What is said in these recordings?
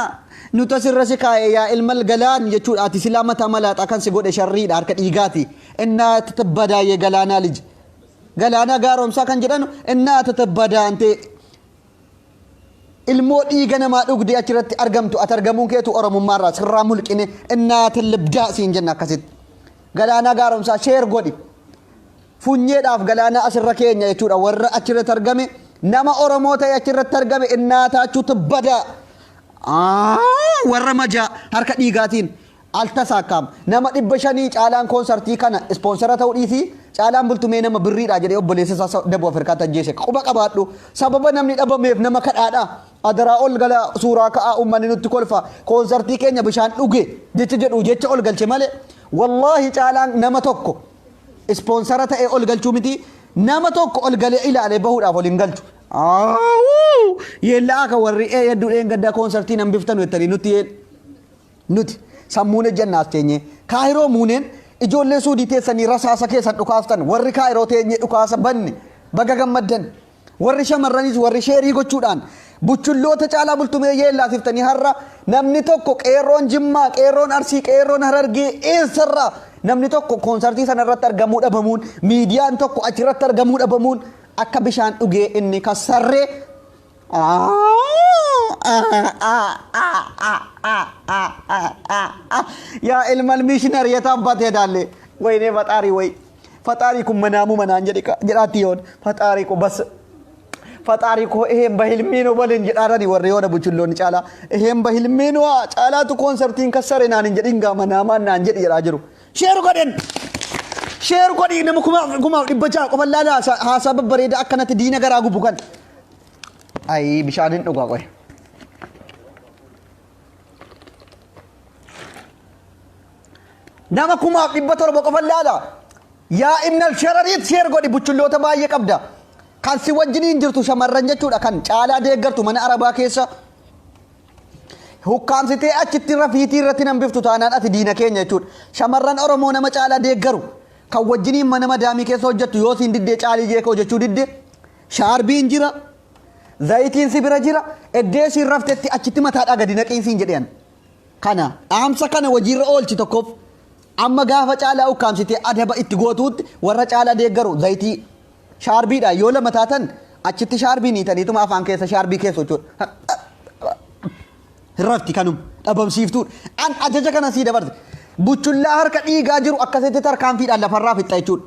Galaanaa nuti asirra si kaa'e yaa ilmal galaan jechuudha. Ati silaa mataa malaaxaa kan si godhe sharriidha harka dhiigaati. Innaa tatabbadaa yee galaanaa lij. Galaanaa gaaromsaa kan jedhanu innaa tatabbadaa antee ilmoo dhiiga namaa dhugdee achirratti argamtu ati argamuun keetu oromummaarraa sirraa mulqine innaa tallibdaa siin jenna akkasitti. Galaanaa gaaromsaa sheer godhi. Funyeedhaaf galaanaa asirra keenya jechuudha warra achirratti argame nama Oromoo ta'e achirratti argame innaataachuu tibbadaa. Warra majaa harka dhiigaatiin altasaakkaam nama 500 caalaan koonsartii kana ispoonsara ta'uu dhiisii caalaan bultumee nama birriidha jedhee obboleessa isaa Dabuu Afrikaatti ajjeese quba qabaadhu sababa namni dhabameef nama kadhaadha adaraa ol gala suuraa ka'aa uummanni nutti kolfa koonsartii keenya bishaan dhuge jecha jedhu jecha ol galche malee wallaahi caalaan nama tokko ispoonsara ta'ee ol galchuu miti nama tokko ol galee ilaalee bahuudhaaf ol hin galchu. Yeella'aa kan warri ee hedduu dheengaddaa koonsartii nan biftanu jettanii nutti yeel nuti sammuun ejjannaas teenyee kaayiroo muuneen ijoollee suudii teessanii rasaasa keessan dhukaastan warri kaayiroo teenyee dhukaasa banne baga gammaddan. Warri shamarranis warri sheerii gochuudhaan buchulloota caalaa bultumee yeellaasiftanii har'a namni tokko qeerroon Jimmaa, qeerroon Arsii, qeerroon Harargee eessarraa namni tokko koonsartii sanarratti argamuu dhabamuun miidiyaan tokko achirratti argamuu dhabamuun akka bishaan dhugee inni kassarree yaa ilmal mishinar የታባት ሄዳለ ወይኔ ፈጣሪ ወይ ፈጣሪ ኩን መናሙ መናን jedhi jedhaatti yoon ፈጣሪ ko bas ፈጣሪ ko ይሄን በህልሜ ነው በልን jedhaarani warri yoona buchulloonni caalaa ይሄን በህልሜ ነው caalaatu koonsartiin kassare naan hin jedhin gaa manaamaan naan jedhi jedhaa jiru sheeru godhen sheeru godhi nama 1600 qofa laala haasaa babbareeda akkanatti diina garaa gubu kan ayi bishaan hin dhugaa qoy Nama 1700 qofa laala. Yaa ibnal sharariit sheer godhi buchulloota baay'ee qabda. Kan si wajjiniin jirtu shamarran jechuudha kan caalaa deeggartu mana arabaa keessa. Hukkaamsitee achitti rafiitii irratti nan biftu taanaan ati diina keenya jechuudha. Shamarran Oromoo nama caalaa deeggaru kan wajjiniin mana madaamii keessa hojjettu yoo siin diddee caalii jeekoo hojjechuu didde shaarbiin jira zayitiin si bira jira eddee siin raftetti achitti mataadhaa gadi naqiin siin jedhean. Kana dhaamsa kana hojiirra oolchi tokkoof amma gaafa caalaa ukkaamsitee adaba itti gootuutti warra caalaa deeggaru zayitii shaarbiidha yoo lama taatan achitti shaarbii niitaniituma afaan keessa shaarbii keessa jechuudha. Rafti kanum dhabamsiiftuudha. An ajaja kana sii dabarse. Buchullaa harka dhiigaa jiru akkasitti tarkaanfiidhaan lafarraa fixxa jechuudha.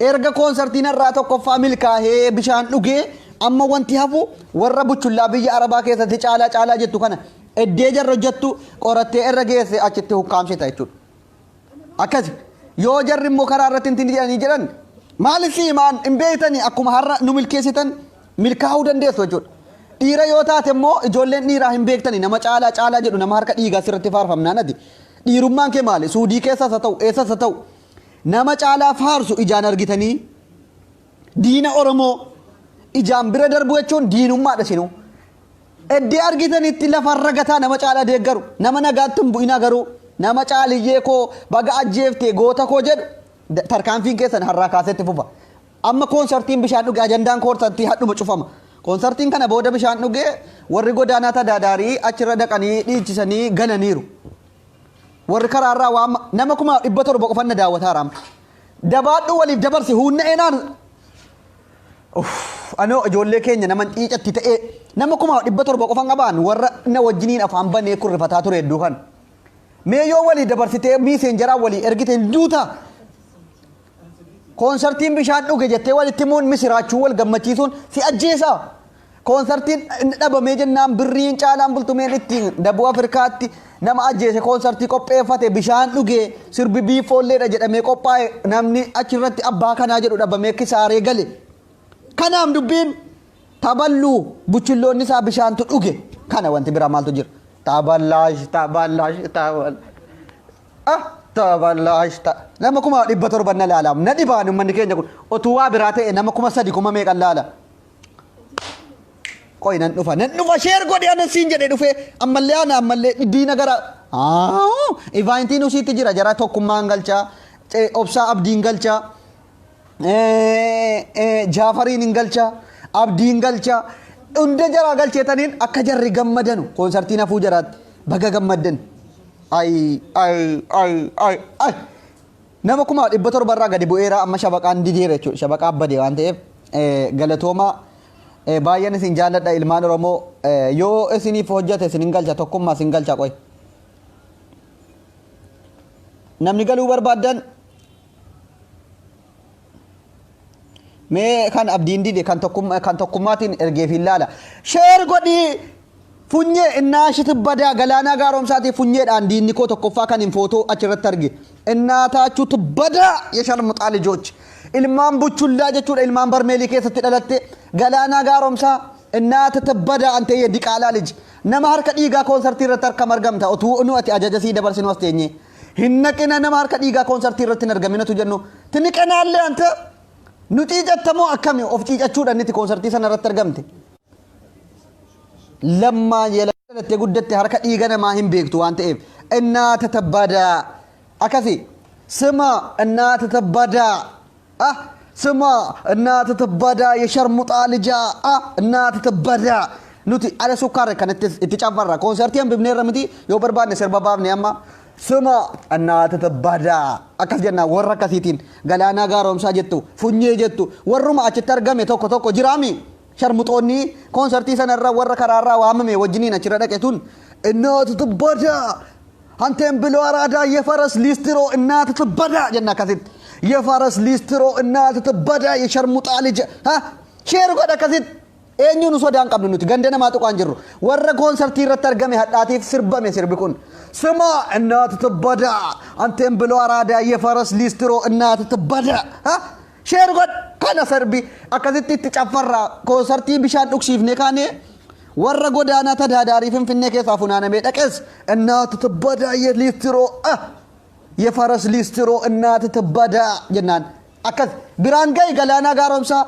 Erga koonsartiin har'aa tokkoffaa milkaa'ee bishaan dhugee amma wanti hafu warra buchullaa biyya Arabaa keessatti caalaa caalaa jettu kana eddee jarra hojjettu qorattee irra geesse achitti hukkaamsita jechuudha. Akkasi yoo jarri immoo karaa irratti hin jedhanii jedhan maaliif himaan hin beektanii akkuma har'a nu milkeessitan milkaa'uu dandeessu jechuudha. Dhiira yoo taate immoo ijoolleen dhiiraa hin beektani nama caalaa caalaa jedhu nama harka dhiigaa sirratti faarfamnaan ati. Dhiirummaan kee maali? Suudii keessas haa ta'u eessas haa ta'u nama caalaa faarsu ijaan argitanii diina Oromoo ijaan bira darbu jechuun diinummaadha sinuu. Eddee argitanitti lafarra gataa nama caalaa deeggaru nama nagaatti hin bu'inaa garuu nama caaliyyee koo baga ajjeefte goota koo jedhu tarkaanfiin keessan har'aa kaasetti fufa. Amma koonsartiin bishaan dhuge ajandaan koonsartii hadhuma cufama. Koonsartiin kana booda bishaan dhuge warri godaanaa tadaadaarii achirra dhaqanii dhiichisanii galaniiru. Warri karaarraa waan nama 1700 qofan na daawwataa raam. Dabaadhu waliif dabarsi huunna eenaan. Anoo ijoollee keenya nama xiicatti ta'ee nama 1700 qofan qabaan warra na wajjiniin afaan banee kurrifataa ture hedduu kan. Mee yoo walii dabarsitee miiseenjaraa walii ergite hin duutaa. Koonsartiin bishaan dhuge jettee walitti himuun misiraachuu wal gammachiisuun si ajjeesaa. Koonsartiin dhabamee jennaan birriin caalaan bultumeen ittiin dabuu Afrikaatti nama ajjeese koonsartii qopheeffate bishaan dhuge sirbi biifoolleedha jedhamee qophaa'e namni achirratti abbaa kanaa jedhu dhabamee kisaaree gale. Kanaaf dubbiin taballuu buchulloonni isaa bishaantu dhuge kana wanti biraa maaltu jira? Taballaash taballaash taballaash. Ah taballaash ta nama 1700 na laalaam na dhibaan uummanni keenya kun otuu waa biraa ta'e nama 3000 kuma meeqan laala. Qoy nan dhufa nan dhufa sheer godhi anan siin jedhe dhufee ammallee ana ammallee diina gara ivaayintiin usiitti jira jara tokkummaan galchaa obsaa abdiin galchaa jaafariin hin galchaa abdiin galchaa Hunda jaraa galcheetaniin akka jarri gammadanu koonsartiin hafuu jaraatti baga gammaddan. Ay ay ay ay ay. Nama 700,000 irraa gadi bu'eera amma shabaqaan dideera jechuudha. Shabaqaa bade waan ta'eef galatoomaa baay'een isin jaalladha ilmaan Oromoo yoo isiniif hojjate isin hin galcha tokkummaa isin galcha qoy. Namni galuu barbaaddan mee kan abdiin dide kan tokkummaa kan tokkummaatiin ergeef hin laala. Sheer godhii funyee innaashit badaa galaanaa gaaromsaatii funyeedhaan diinni koo tokkoffaa kan hin footoo achirratti arge. Innaataachuutu badaa yesharmuxaa lijoch. Ilmaan buchullaa jechuudha ilmaan barmeelii keessatti dhalatte galaanaa gaaromsaa innaata badaa antee yediqaalaa lij. Nama harka dhiigaa koonsartii irratti harkam argamta otuu nu ati ajaja sii dabarsinu as teenyee. Hin naqina nama harka dhiigaa koonsartii irratti hin argaminatu jennu. Tiniqanaallee anta nu ciicattamoo akkami of ciicachuudhaan niti koonsartii sana irratti argamte. Lammaa jala dhalattee guddatte harka dhiiga namaa hin beektu waan ta'eef. Innaata tabbadaa akkasi sima innaata tabbadaa ah sima innaata tabbadaa yesharmuxaa lijaa ah innaata tabbadaa nuti ala sukkaarra kanatti itti cafarra koonsartii hambifneerra miti yoo barbaanne sirba baafne amma sima innaata tabbadaa akkas jennaa warra akkasiitiin galaanaa gaaromsaa jettu funyee jettu warruma achitti argame tokko tokko jiraami sharmuxoonni koonsartii sanarra warra karaarraa waamame wajjiniin achirra dhaqe tun innaata tabbadaa hanteen biloo araadaa yefaras liistiroo innaata tabbadaa jenna akkasitti yefaras liistiroo innaata tabbadaa yesharmuxaa lija ha sheer godha akkasitti eenyuun sodaa hin qabnu nuti ganda namaa tuqaan jirru warra koonsartii irratti argame hadhaatiif sirbame sirbi kun ስማ እናት ትበዳ አንቴን ብሎ አራዳ የፈረስ ሊስትሮ እናት ትበዳ ሼር godh kana sirbi akkasitti itti caffarraa koonsartii bishaan dhugsiifne kaane warra godaanaa tadaadaarii finfinnee keessaa funaanamee dhaqes እናት ትበዳ የሊስትሮ የፈረስ ሊስትሮ እናት ትበዳ jennaan akkas biraan ga'i galaanaa gaaromsaa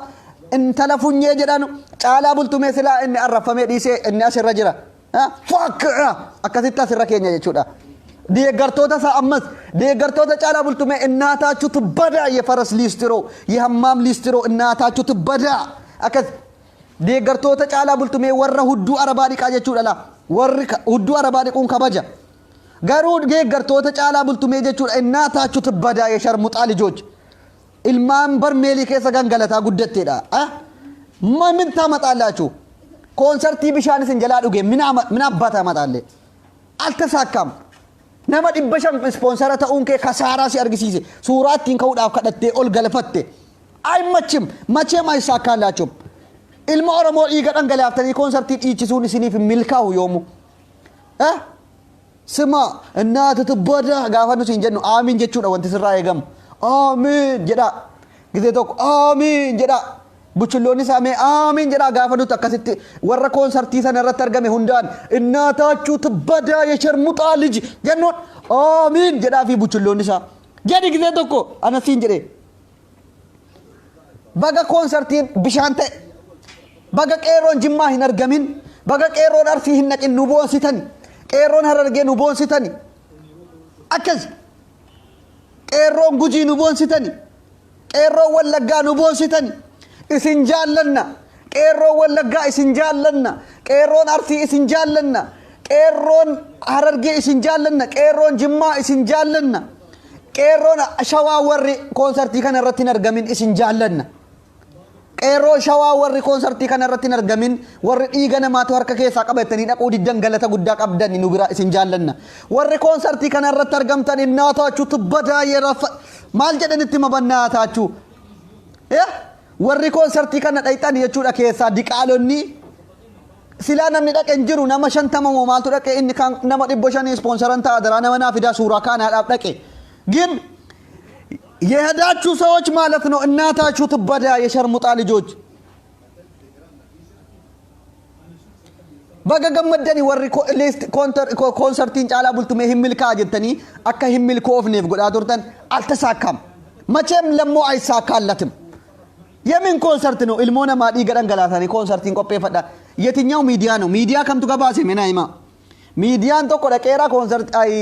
intala funyee jedhanu caalaa bultumee silaa inni arrafamee dhiisee inni asirra jira Fuck akkasitti asirra keenya jechuudha. Deeggartoota isaa ammas deeggartoota caalaa bultumee እናታችሁ ትበዳ የፈረስ ሊስትሮ የሀማም ሊስትሮ እናታችሁ ትበዳ akkas deeggartoota caalaa bultumee warra hudduu arabaa dhiqaa jechuudha laa warri hudduu arabaa dhiquun kabaja garuu deeggartoota caalaa bultumee jechuudha እናታችሁ ትበዳ የሸርሙጣ ልጆች ilmaan barmeelii keessa gangalataa guddatteedha. ምን ታመጣላችሁ? ኮንሰርtii bishaan isin jalaa dhuge ምን abbaa ታመጣለህ? አልተሳካም። Nama 500 ispoonsara ta'uun kee kasaaraa si argisiise. Suuraa ittiin ka'uudhaaf kadhattee ol galfatte. አይመችም መቼም አይሳካላችሁም። Ilma Oromoo dhiiga dhangalaaftanii koonsartii dhiichisuun isiniif hin milkaa'u yoomu. ስማ እናት ትበዳ gaafa nuti hin jennu aamiin jechuudha wanti sirraa eegamu. Aamiin jedha. Gizee tokko aamiin jedha. Buchulloonni isaa mee aamiin jedha gaafa nuti akkasitti warra koonsartii sana irratti argame hundaan እናታችሁ ትበዳ የሸርሙጣ ልጅ jennuun aamiin jedhaa fi buchulloonni isaa. Jedhi gizee tokko anasiin jedhe. Baga koonsartiin bishaan ta'e. Baga qeerroon Jimmaa hin argamin. Baga qeerroon Arsii hin naqin nu boonsitani. Qeerroon Harargee nu boonsitani. Akkas. Qeerroon Gujii nu boonsitani. Qeerroon Wallaggaa nu boonsitani. Isin jaallanna. Qeerroon Wallaggaa isin jaallanna. Qeerroon Arsii isin jaallanna. Qeerroon Harargee isin jaallanna. Qeerroon Jimmaa isin jaallanna. Qeerroon Shawaa warri koonsartii kana irratti hin argamin isin jaallanna. Qeerroo Shawaa warri koonsartii kana irratti hin argamin warri dhiiga namaatu harka keessaa qabatanii dhaquu diddan galata guddaa qabdan nu bira isin jaallanna. Warri koonsartii kana irratti argamtan እናታችሁ ትበዳ የረፈ maal jedhanitti mabannaataachuu. Warri koonsartii kana dhayxan jechuudha keessaa diqaalonni silaa namni dhaqe hin jiru nama 50 moo maaltu dhaqe inni kan nama 500 ispoonsaran ta'a daraa nama naa fidaa suuraa kaanaadhaaf dhaqe. ግን የሄዳችሁ ሰዎች ማለት ነው እናታችሁ ትበዳ የሸርሙጣ ልጆች baga gammaddani warri koonsartiin caalaa bultumee hin milkaa'a jettanii akka hin milkoofneef godhaa turtan አልተሳካም። መቼም ለሞ አይሳካለትም። የምን ኮንሰርት ነው? ilmoo namaa dhiiga dhangalaasanii koonsartiin qopheeffadha. የትኛው ሚዲያ ነው? Miidiyaa kamtu gabaase? Mee hima. Miidiyaan tokko dhaqeera koonsartii ay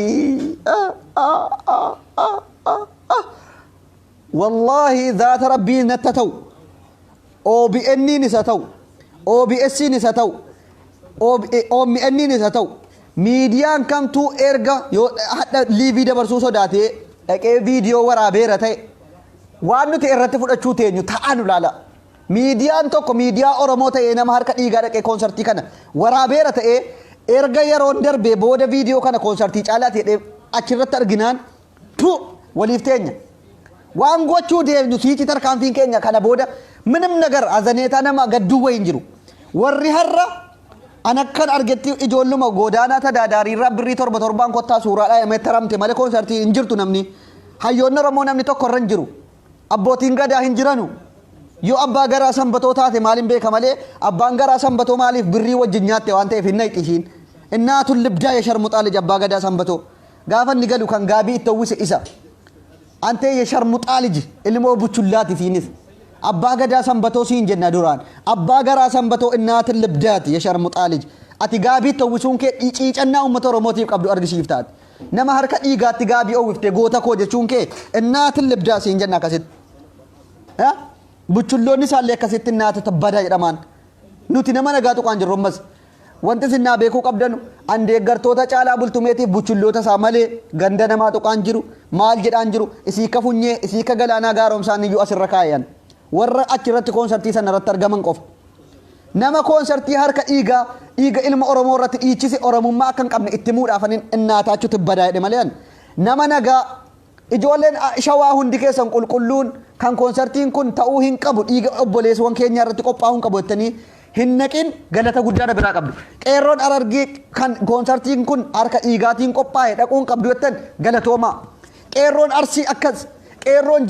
wallaahi zaata rabbii natta ta'u OBN isa ta'u OBS'n isa ta'u, OMN'n isa ta'u, miidiyaan kamtuu erga yoo hadha live dabarsuu sodaatee dhaqee viidiyoo waraabeera ta'e, waan nuti irratti fudhachuu teenyu ta'an ilaala. Miidiyaan tokko miidiyaa Oromoo ta'ee nama harka dhiigaa dhaqee koonsartii kana waraabeera ta'ee, erga yeroon darbee booda viidiyoo kana koonsartii Caalaati jedhee achirratti arginaan, tu waliif teenya. Waan gochuu deemnu siichi tarkaanfiin keenya kana booda ምንም ነገር azaneetaa nama gadduu wayi hin jiru. Warri har'a an akkan argetti ijoolluma goodaanaa tadaadaariirraa birrii torba torbaan kottaa suuraadhaa himee taramte malee koonsartii hin jirtu namni. Hayyoonni Oromoo namni tokko irra hin jiru. Abbootiin gadaa hin jiranu. Yoo abbaa garaa Sanbatoo taate maaliin beeka malee, abbaan garaa Sanbatoo maaliif birrii wajjin nyaatte waan ta'eef hin naqxi ishiin. Innaatu libdaa የሸርሙጣ ልጅ abbaa gadaa Sanbatoo. Gaafa inni galu kan gaabii itti uwwise isa. Antee የሸርሙጣ ልጅ ilmoo buchullaati siinis. Abbaa gadaa Sanbatoo siin jenna duraan. Abbaa garaa Sanbatoo innaatin libdaati የሸርሙጣ ልጅ. Ati gaabii itti uwwisuun kee ciicannaa uummata Oromootiif qabdu argisiiftaati. Nama harka dhiigaatti gaabii uwwifte goota koo jechuun kee innaatin libdaa siin jenna akkasitti. Buchulloonni isaallee akkasitti innaata badaa jedhamaan. Nuti nama nagaa tuqaan jirru ammas. Wanti isin naa beekuu qabdanu, an deeggartoota Caalaa Bultumeetiif buchulloota isaa malee ganda namaa tuqaan jiru, maal jedhaan jiru, isii ka funyee, isii ka Galaanaa Gaaromsaan iyyuu asirra kaayan. Warra achirratti koonsartii sana irratti argaman qofa. Nama koonsartii harka dhiigaa, dhiiga ilma Oromoo irratti dhiichise, Oromummaa akka hin qabne itti muudhaaf innaataachuutti badaa jedhe malee, nama nagaa ijoolleen Shawaa hundi keessan qulqulluun kan koonsartiin kun ta'uu hin qabu, dhiiga obboleessawwan keenya irratti qophaa'uu hin qabu jettanii hin naqin, galata guddaa biraa qabdu. Qeerroon Arargee kan koonsartiin kun harka dhiigaatiin qophaa'e dhaquu hin qabdu jettan, galatoomaa. Qeerroon Arsii akkas, qeerroon